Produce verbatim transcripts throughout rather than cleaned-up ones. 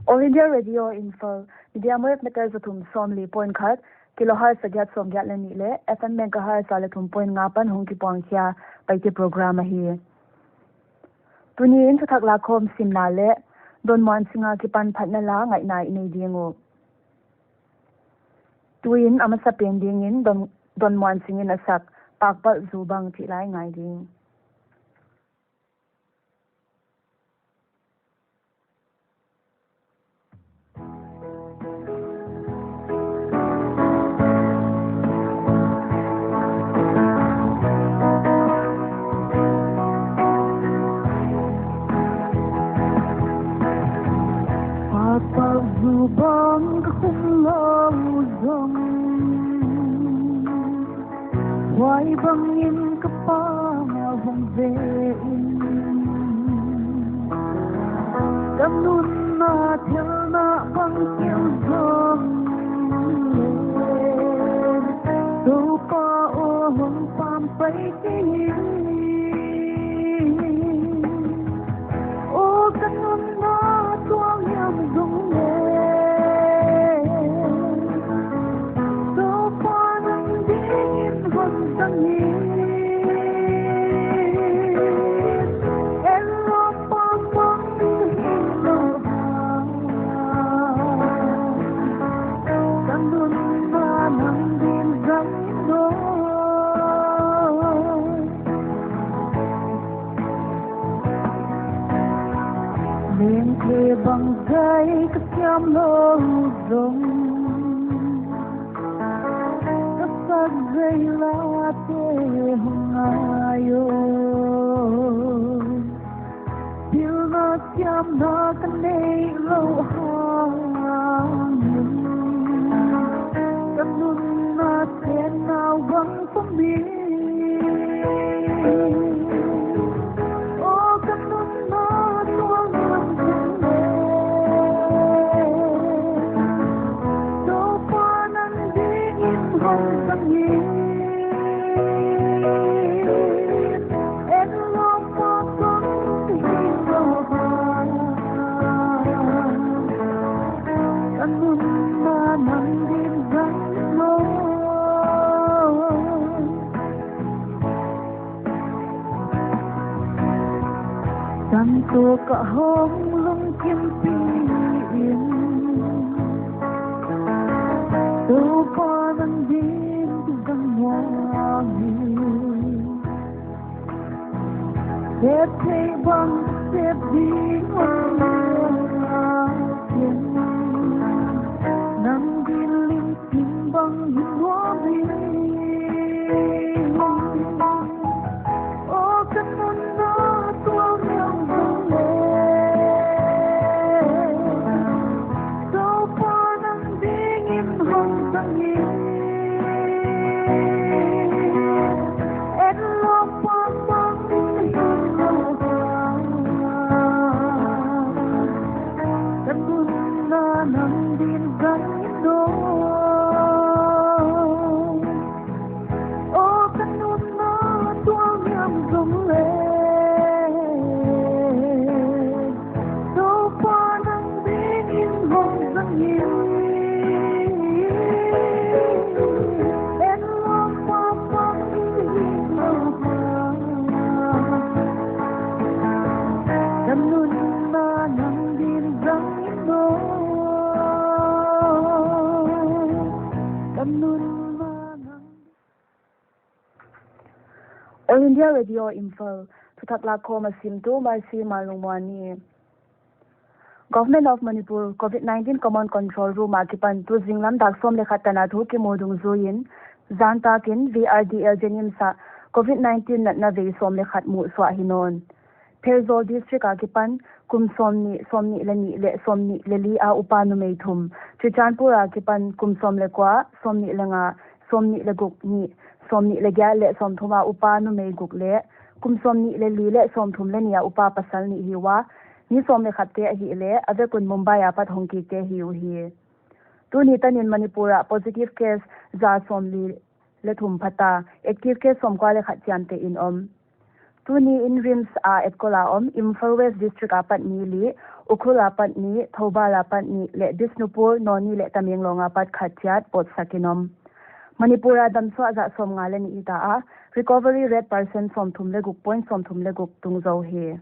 All India Radio Imphal, medium wave meter za thum sawmli point khat, kilohertz za giat sawmgiat leh nih leh F M megahertz za leh thum point nga apan hong kipuang khia Paite program ahi. Tuni'n thuthak lakhawm simna leh Don Muan Sing a kipan phatna la ngaihna i nei ding uh. Tuin a masapen dingin Don, Don Muan Sing in a sak Pakpalh Zu Bang thih la i ngai ding. Pakpalh Zu Bang ka khum lou zong, huai bangin ka pa vang ve in, ka nunna thelna bang keu zong leh, Toupa aw hong pampai kei in. Aw ka nunna tuang hiam zong leh, Toupa nang dingin hon zang in. En lawm pang pang hi lou a, ka nunna nang ding zang in aw. Lengthe bangzah ka siam lou zong, ka sak zai late hong ngai aw. Pilna siamna ka neih lou hangin, ka nunna tennau bang pami. Aw ka nunna tuang hiam zong leh, Toupa nang dingin hon zang in. En lawm pang pang hi lou a, ka nunna nang ding zang in aw. Santo ka hong lungkimpi in, Toupa nang ding ka zang nuam hi. Sep theih bang sep ding hon leng a ken, nang ding lim sim bang hi nuam hi. Aw ka nunna tuang hiam zong leh, Toupa nang dingin hon zang in. En lawm pang pang hi lou a, ka nunna nang ding zang in aw. Aw ka nunna tuang hiam zong leh, Toupa nang dingin hon zang in. En lawm pang pang hi lou a, ka nunna nang ding zang in aw. Ka nunna nang All India Radio Imphal, thuthak lakhawm a simtu Mercy Malungmuani. Government of Manipur Covid nineteen Common Control Room a kipan tu zinglam dak sawm leh khat tan a thu kimu dungzuiin, zan takin V R D L JNIMS ah Covid nineteen natna vei sawm leh khat muhsuah hi nawn. Pherzawl District a kipan kum sawmnih, sawmnih leh nih leh sawmnih leh li a upa numei thum, Churachandpur a kipan kum sawm leh kua, sawmnih leh nga, sawmnih leh guk, nih, sawmnih leh giat leh sawmthum a upa numei guk leh kum sawmnih leh li leh sawmthum leh nih a upa pasal nih hi ua, mi sawm leh khatte ahihleh a vek un Mumbai apat hong kikte hi uhi. Tuni tanin Manipur ah positive case za sawmli leh thum phata, active case sawmkua leh khat chiamteh in om. Tuni in RIMS a etkol a om Imphal West District a pat mi li, Ukhrul a pat ni, Thoubal a pat ni leh Bishnupur, Noni leh Tamenglong a pat khat chiat pawtsak in om. Manipur a damsuah zah sawmnga leh nih hita a, recovery rate percent sawmthum leh guk point sawmthum leh guk tung zou hi.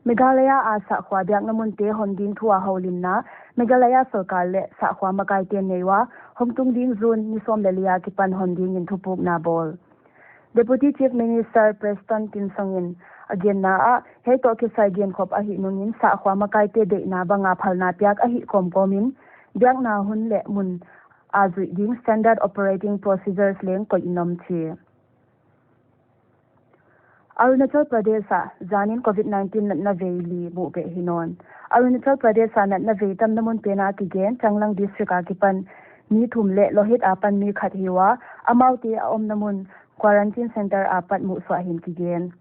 Meghalaya a sahkhua biakna munte hon ding thu a houlimna Meghalaya sorkar leh sahkhua makaite nei ua, hongtung ding June ni sawm leh li a kipan hon dingin thupukna bawl. Deputy Chief Minister Prestone Tynsong in a genna ah, hiai toh kisai genkhop ahih nungin sahkhua makaite deihna banga phalna piak ahih kawmkawmin, biakna hun leh mun a zuih ding standard operating procedures leng koih in om chi. Arunachal Pradesh ah zanin COVID nineteen natna vei li muh beh hi nawn. Arunachal Pradesh a natna vei tamna mun pen a kigen Changlang District a kipan mi thum leh Lohit a pan mi khat hi ua, amaute a omna mun quarantine center a pat muhsuah hi'n kigen.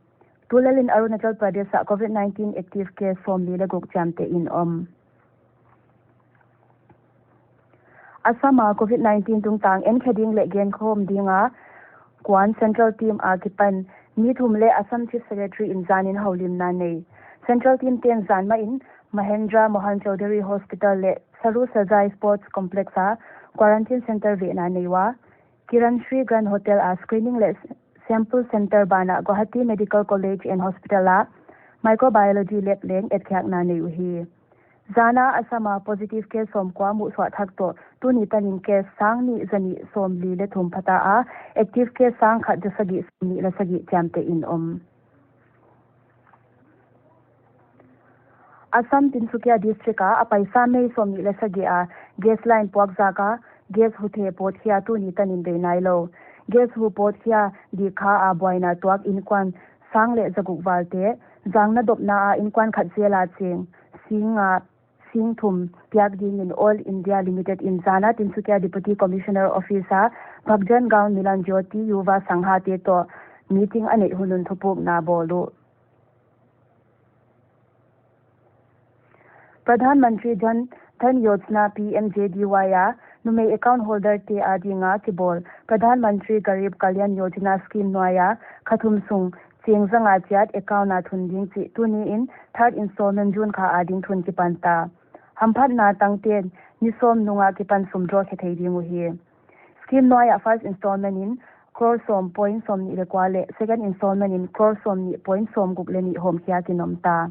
Tulel in Arunachal Pradesh ah COVID nineteen active case sawmli leh guk chiamteh in om. Assam a COVID nineteen tungtang enkhe ding leh genkhawm dinga kuan Central Team a kipan mi thum leh Assam Chief Secretary in zanin houlimna nei. Central Team ten zan mahin Mahendra Mohan Chaudhary Hospital leh Saru Sajai Sports Complex a quarantine center vehna nei ua, Kiran Shri Grand Hotel a screening leh sample center banah Guwahati Medical College and Hospital a microbiology lab leng etkhiakna nei uhi. Zana Assam a positive case sawmkua muhsuah thak toh tuni tanin case sang nih za nih sawmli leh thum phata a, active case sang khat za sagih sawmnih leh sagih chiamteh in om. Assam Tinsukia District a a paisa May sawmnih leh sagih a gas line puak zaka gas hu the pawtkhia tuni tanin bei nailou. Gas hu pawtkhia dik kha a buaina tuak innkuan sang leh zaguk valte, zangna dopna a innkuan khat zel a cheng sing nga sing thum piak dingin Oil India Limited in zana Tinsukia Deputy Commissioner Office a Bhakjan Gaon Milan Jyoti Yuva Sangha te toh meeting a neih hun un thupukna bawl uh. Pradhan Mantri Jan Dhan Yojana, P M J D Y a numei account holder te adinga kibawl Pradhan Mantri Garib Kalyan Yojana scheme nuaia kha thum sung cheng zanga chiat account a thun ding chih tuni in third installment June kha ading thun kipan ta. Hamphatna tangten ni sawm nunga kipan sum draw khe thei ding uhi. Scheme nuaia first installment in crore sawm point sawmnih leh kua leh second installment in crore sawmnih point sawmguk leh nih hawmkhiak in om ta.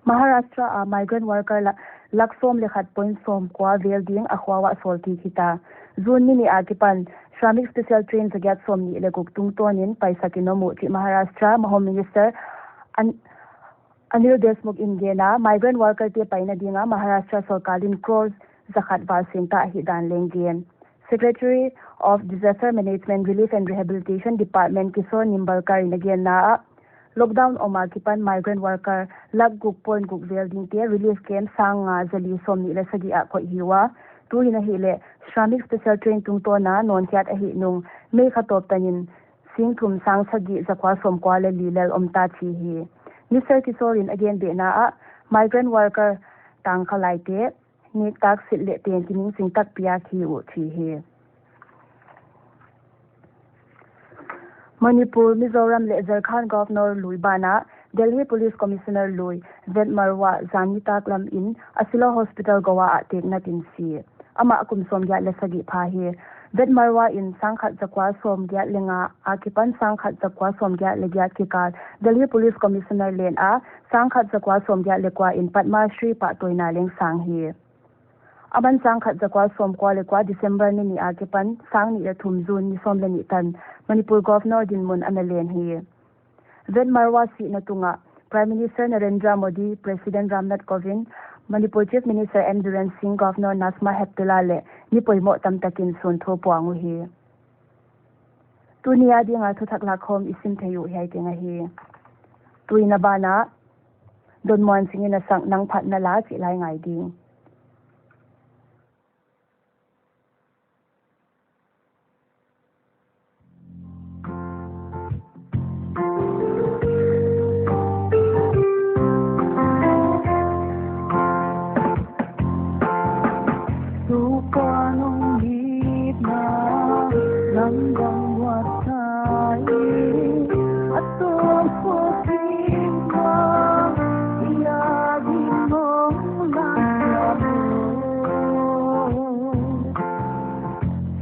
Maharashtra a migrant worker la-, lakh sawm leh khat point sawmkua vel ding a khua uah sawl kik hita. June ni nih a kipan Shramik Special Train zagiat sawmnih leh guk tungtawnin paisak in om uh chih Maharashtra Home Minister An-, Anil Deshmukh in gen a, migrant worker te paina dinga Maharashtra sorkar in crore zakhat val seng ta ahihdan leng gen. Secretary of Disaster Management, Relief and Rehabilitation Department Kishore Nimbalkar in a genna ah, lockdown om a kipan migrant worker lakh guk point guk vel dingte relief camp sang nga zali sawmnih leh sagih ah koih hi ua. Tuin ahihleh Shramik Special Train tungtawna nawnkhiat ahih nung May kha tawp tanin sing thum sang sagih zakua sawmkua leh li lel om ta chi hi. Mister Kishore in a gen behna ah, migrant worker tangkha laite nektak silh leh teng kining sing takpi a khi uh chi hi. Manipur, Mizoram leh Jharkhand Governor lui banah Delhi Police Commissioner lui Ved Marwah zan nitaklam in Asilo Hospital Goa ah teknatin si. Amah kum sawmgiat leh sagih pha hi. Ved Marwah in sangkhat zakua sawmgiat leh nga a kipan sangkhat zakua sawmgiat leh giat kikal Delhi Police Commissioner len a, sangkhat zakua sawmgiat leh kua in Padma Shri pahtawina leng sang hi. Aman sangkhat zakua sawmkua leh kua December ni nih a kipan sang nih leh thum June ni sawm leh nih tan Manipur Governor dinmun ana len hi. Ved Marwah sihna tungah Prime Minister Narendra Modi, President Ram Nath Kovind, Manipur Chief Minister N Biren Singh, Governor Najma Heptulla leh mi poimoh tamtakin sunthu puang uhi. Tuni a dinga thuthak lakkhawm i sim thei uh hiai teng ahi. Tuin a banah Donmuan Singh in a sak Nang Phat Na La chih la i ngai ding. Nong itna lamdang uat sai, a tua ko tingma ia di mong lam ia ko.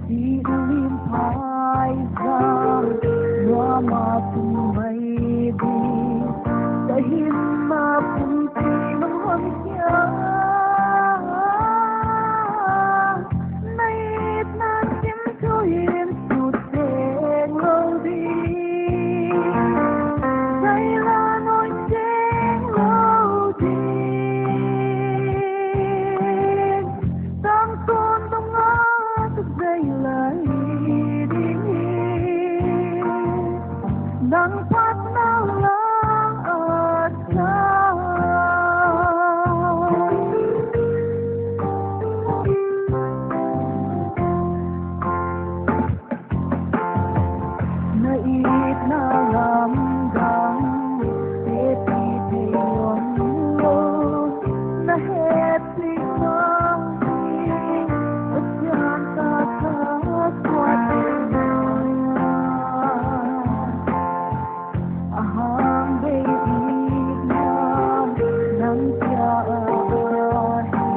Si ulim pai sa lua ma tung mai di, sa him ma pun ti nong hon kia. Na itna sim tuin sut teng lou di. Sai la noi teng lou di. Tang kon dong a tu dai lai di. Nang phatna la a Na itna lamdang, te pi te om lou, na het sing mang, a siam ta ta kuat na. Ahang bei itna nang kia ahi,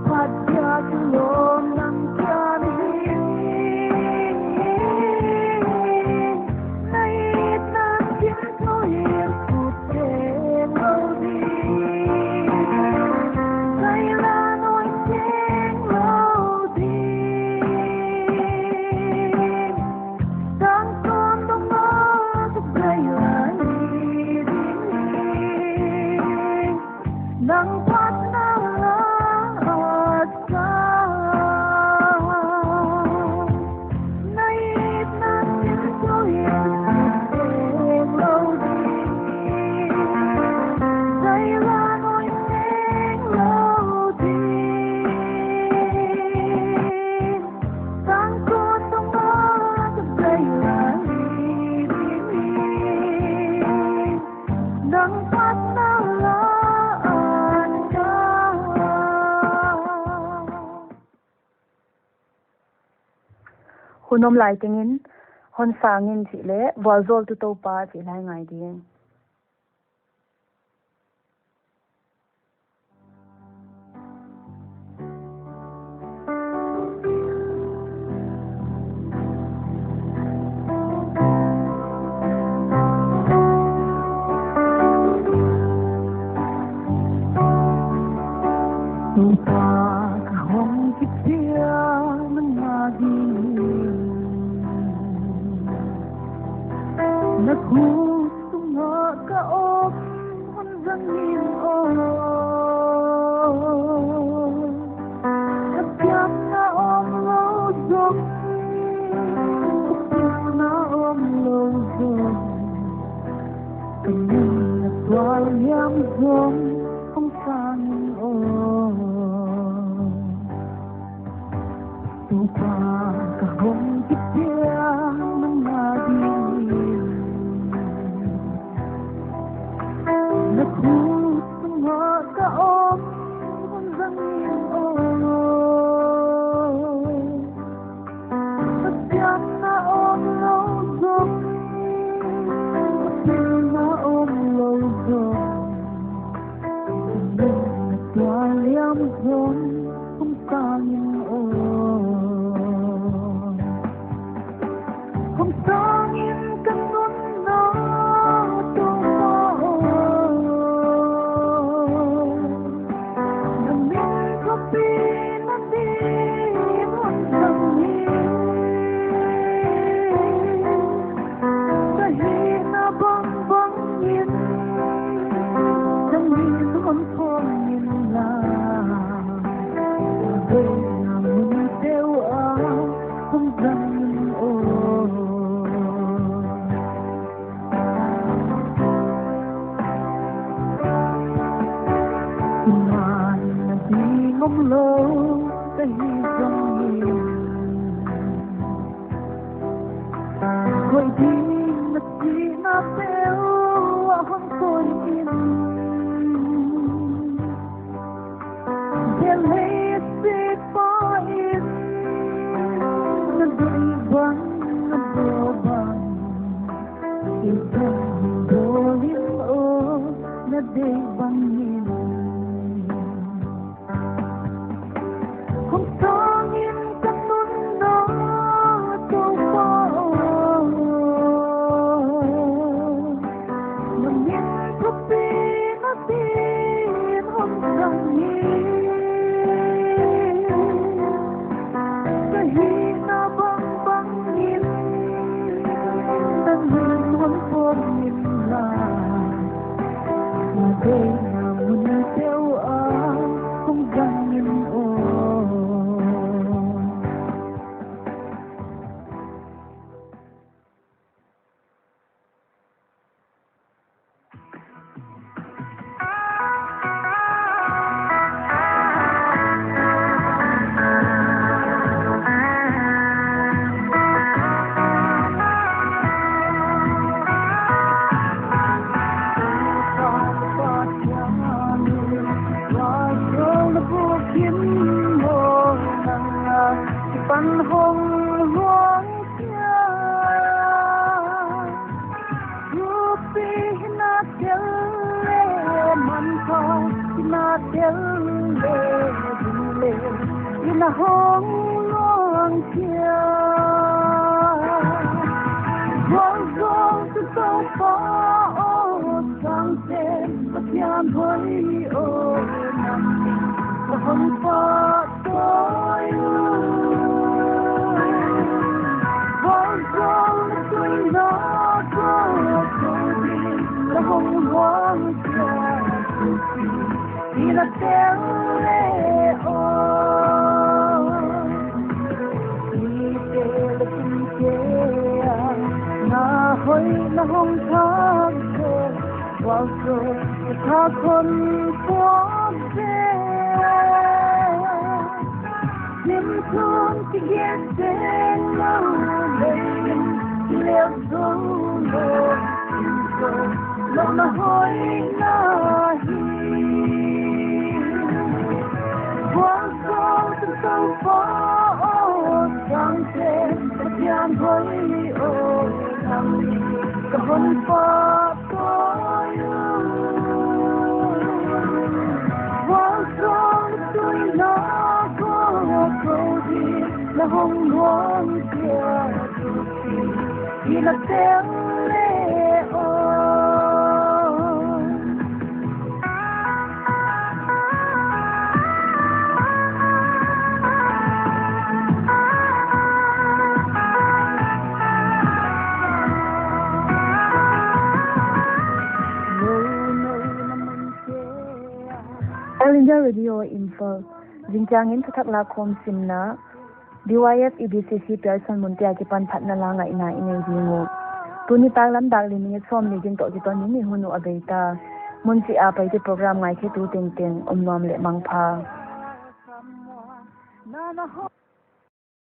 phat kia kilom nang kia ni. Na itna sim tuin sut teng lou di. Sai la noi teng lou di. Tang kon dong a tu dai lai di. Nang phatna la a sa. Na itna sim tuin sut teng lou di. Sai la noi teng lou di. Tang kon dong a tu dai lai di. Nang phatna la a sa. Hun om lai tengin, hon sang in chih leh, vualzawltu Toupa chih la i ngai ding. Toupa ka hong kipia nang a ding. Na khut sungah ka om hun zang in aw. Ka siamna om lou zong, ka simna om lou zong, ka nunna tual liam zong hong sang in aw. Toupa ka hong kipia nang a ding. Na khut sungah ka om hun zang in aw. Ka siamna om lou zong, ka simna om lou zong, ka nunna tual liam zong hong sang in aw. Pan hong luang kia. Rupi hina tel le, manpha hina tel le, ding le, ina hong luang kia. Guang zong tu tau pa o, sang ten, Pathian hoi o, nang ni, ka hong pa toi u. Guang zong tu ina ko, ko di, ka hong luang kia, ina tel le o. Ite le kum ke a, na hoi na hong thak se, wal se, thak hon puak se. Sim thum ki gen seng lo, le sim ki leo zong lo, sim zong lo na hoi na hi. Guang zong tu tau pa o, sang ten, Pathian hoi o, nang ni, ka hon pa toi u. Guang zong tu ina ko, ko di, na hong luang kia, ina tel le o. All India Radio Imphal. Zingchiang in thuthak lakkhawm simna, B Y F E B C C Pearsonmunte akipan phatna la ngaihna i nei ding uh. Tuni taklam dak li minute sawmli gin toh kiton in i hun uh a bei ta. Mun chih a Paite program ngaikhetu tengteng om nuam leh mangpha.